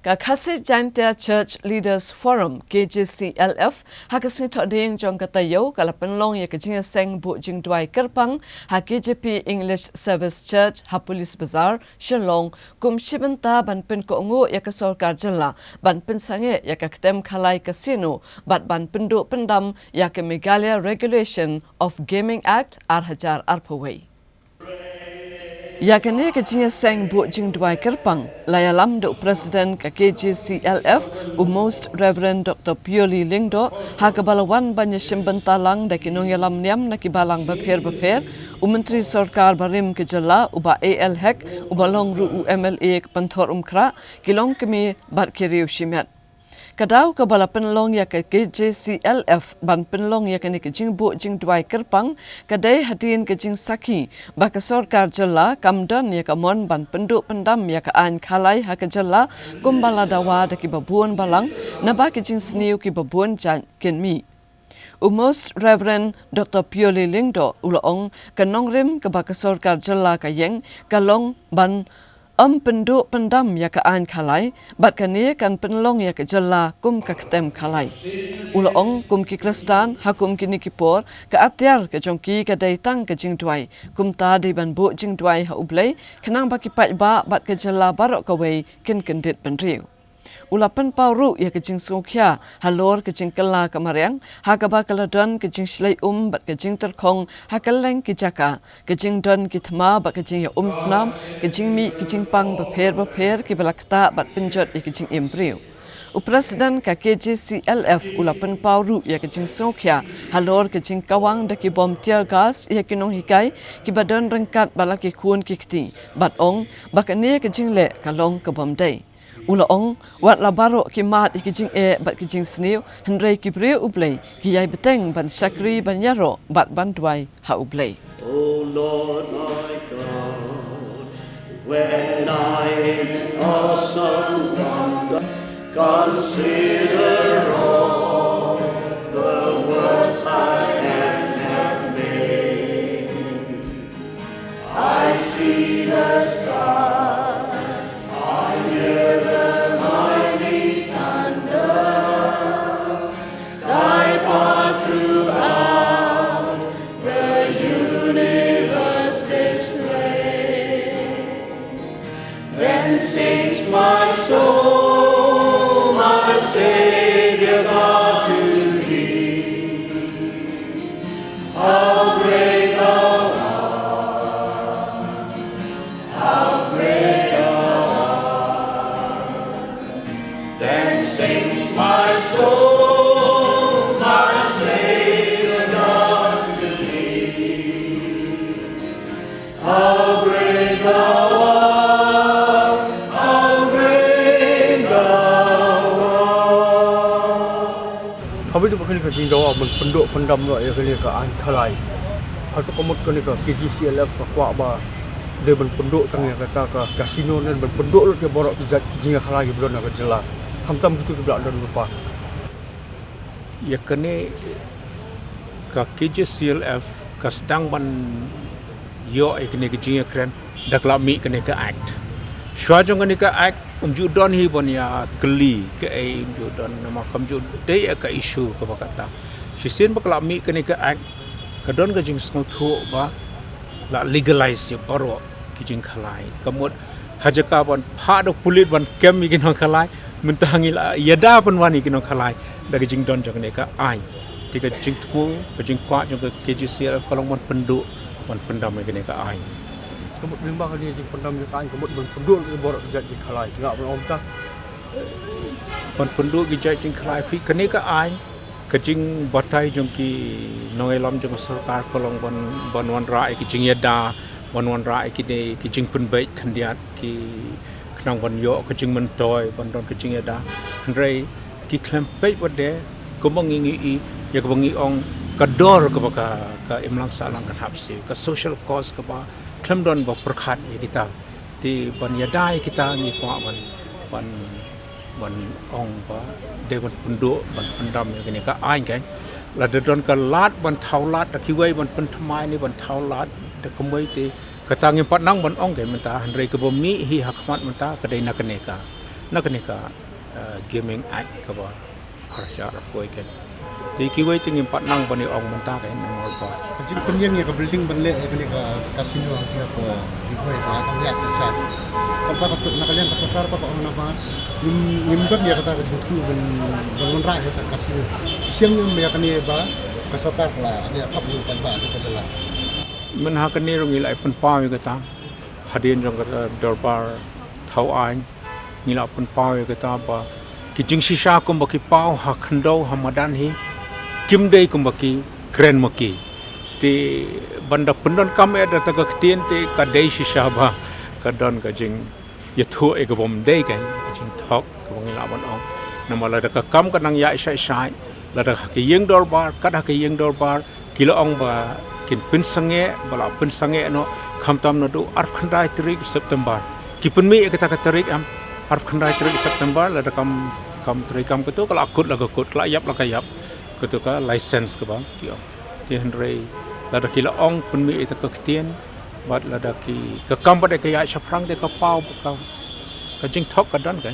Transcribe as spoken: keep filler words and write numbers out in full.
Ka Khasi Jaintia Church Leaders Forum, K J C L F, ha ka sngi Thohdieng jong ka taïew ka la pynlong ïa ka jingïaseng buh jingduwai kyrpang ha K J P English Service Church ha Police Bazar, Shillong, kum shi bynta ban pynkohnguh ïa ka sorkar jylla ban pynsangeh ïa ka ktem khalai casino bad ban pynduh pyndam ïa ka Meghalaya Regulation of Gaming Act ar hajar arphew wei. Ïa kane ka jingïaseng buh jingduwai kyrpang la ïalam da u President ka K J C L F, u Most Reverend Doctor Pioli Lyngdoh, ha kaba la wan ban ïashim bynta lang da ki nongïalam niam na ki balang bapher bapher, u Myntri Sorkar barim ka jylla, u Bah A L Hek, uba long ruh u M L A ka Pynthorumkhrah, ki longkmie bad ki riew shimet. Ka daw kaba la pynlong ïa ka K J C L F ban pynlong ïa kane ka jingbuh jingduwai kyrpang ka dei hadien ka jingsakhi ba ka sorkar jylla kam don ïa ka mon ban pynduh pyndam ïa ka aiñ khalai ha ka jylla kumba la dawa da kiba bun balang, naba ki jingsniew kiba bun jait kin mih. U Most Reverend Doctor Pioli Lyngdoh u la ong ka nongrim kaba ka sorkar jylla ka ïeng ka long ban ym pynduh pyndam ïa ka aiñ khalai, bad kane kan pynlong ïa ka jylla kum ka ktem khalai. U la ong kum ki Khristan ha kum kine ki por, ka atiar ka jong ki ka dei tang ka jingduwai, kumta dei ban buh jingduwai ha U Blei khnang ba ki paidbah bad ka jylla baroh kawei kin kyndit bynriew. U la pynpaw ruh ïa ka jingsngewkhia halor ka jingkylla ka mariang, ha kaba ka la don ka jingshlei um bad ka jingtyrkhong ha kylleng ki jaka, ka jingdon ki thma bad ka jingïaumsnam, ka jingmih ki jingpang bapher bapher kiba la ktah bad pynjot ïa ka jingim briew. U President ka K J C L F u la pynpaw ruh ïa ka jingsngewkhia halor ka jingkawang da ki bom tear gas ïa ki nonghikai kiba don ryngkat bad la ki khun ki kti, bad ong ba kane ka jingleh ka long ka bym dei. U la ong, wat la baroh ki mad ïa ki jingeh bad ki jingsniew, hynrei ki briew U Blei ki ïai bteng ban shakri, ban ïaroh bad ban duwai ha U Blei. O Lord my God, when I in awesome wonder consider all the works thy hand hath made, I see the stars, I hear the mighty thunder, thy power throughout the universe displayed. Then sings my soul, my Savior God, to thee. How great thou art, how great thou art. Then sings my soul, my Savior God, to thee. How great thou art, how great thou art. Haba ïadei bad kane ka jingdawa ban pynduh pyndam noh ïa kane ka aiñ khalai, hato ka mut kane ka K J C L F ka kwah ba dei ban pynduh tang ïa kata ka casino ne ban pynduh lut ïa baroh ki jait jingïakhalai kiba don ha ka jylla, khamtam kito kiba la don lypa? Ïa kane ka K J C L F ka sdang ban ïoh ïa kane ka jingïakren da ka la mih kane ka act. Shuwa jong kane ka act ym ju don hi ban ïa kylli kaei, ym ju don, namar kam ju dei ïa ka issue kaba kata. Shisien ba ka la mih kane ka act ka don ka jingsngewthuh ba la legalize ïa baroh ki jingkhalai. Ka mut ha jaka ban phah da u pulit ban kem ïa ki nongkhalai, mynta ngi la ïada ban wan ïa ki nongkhalai da ka jingdon jong kane ka aiñ. Te ka jingthmu, ka jingkwah jong ka K J C L F ka long ban pynduh, ban pyndam ïa kane ka aiñ. Ka mut lyngba kane ka jingpyndam ïa ka aiñ ka mut ban pynduh ïa baroh ki jait jingkhalai, nga ban ong ta, ban pynduh ki jait jingkhalai, phi, kane ka aiñ, ka jingbatai jong ki nongïalam jong ka sorkar ka long ban, ban wanrah ïa ki jingïada, ban wanrah ïa kine ki jingpynbeit khyndiat ki, khnang ban ïoh ka jingmyntoi, ban don ka jingïada. Hynrei ki khlem peit wat de, kumba ngi ngi i, ïa kaba ngi ong ka dor kaba ka, ka imlang sahlang kan hap siew, ka social cause kaba khlem don ba pyrkhat ïa kita. Te ban ïada ïa kita ngi kwah ban, ban, ban ong ba dei ban pynduh, ban pyndam ïa kane ka aiñ, kan. Lada don ka lad ban thaw lad da kiwei ban pynthymmai ne ban thaw lad da kumwei te kata ngim pat nang ban ong, kan, mynta, hynrei kaba mih hi ha khmat mynta ka dei na kane ka. na kane ka, eh, Gaming Act kaba arhajar arphew wei ka. Te kiwei te ngim pat nang ban ïa ong mynta ka, namar ba ka jingpynïeng ïa ka building ban leh ïa kane ka casino hangta ha Ri Bhoi ka tang ïa shisha. Kaba ka na ka liang ka sorkar ba ka ong na ba ngim, ngim don ïa kata ka jingthmu ban, ban wanrah ïa ka casino. Shem ïa kane ba ka sorkar la ïa thap ïa ka ba ka jylla. Mynha kane ruh ngi la pynpaw ïa kata hadien jong ka dorbar thaw aiñ. Ngi la pynpaw ïa kata ba ki jingshisha kumba ki paw ha khyndew ha madan hi kim dei kumba ki kren ma ki. Te ban da pyndonkam ïa da ta ka ktien te ka dei shisha ba ka don ka jingïathuh ïa ka bym dei ka jingthok kaba ngi lah ban ong. Namar lada ka kam ka nang ïaid shai shai, lada ha ki ïing dorbar, kat ha ki ïing dorbar, ki la ong ba kin pynsangeh, ba la pynsangeh noh, khamtam naduh arphew khyndai tarik September. Ki pynmih ïa kata ka tarik em, arphew khyndai tarik September, lada kam, kam trei kam kato, ka la kut la ka kut, ka la ïap la ka ïap, kato ka license kaba ki ong. Te hynrei lada ki la ong pynmih ïa kata ka ktien, bad lada ki, ka kam ba dei ka ïaid shaphrang te ka paw, ka, ka jingthok ka don ka.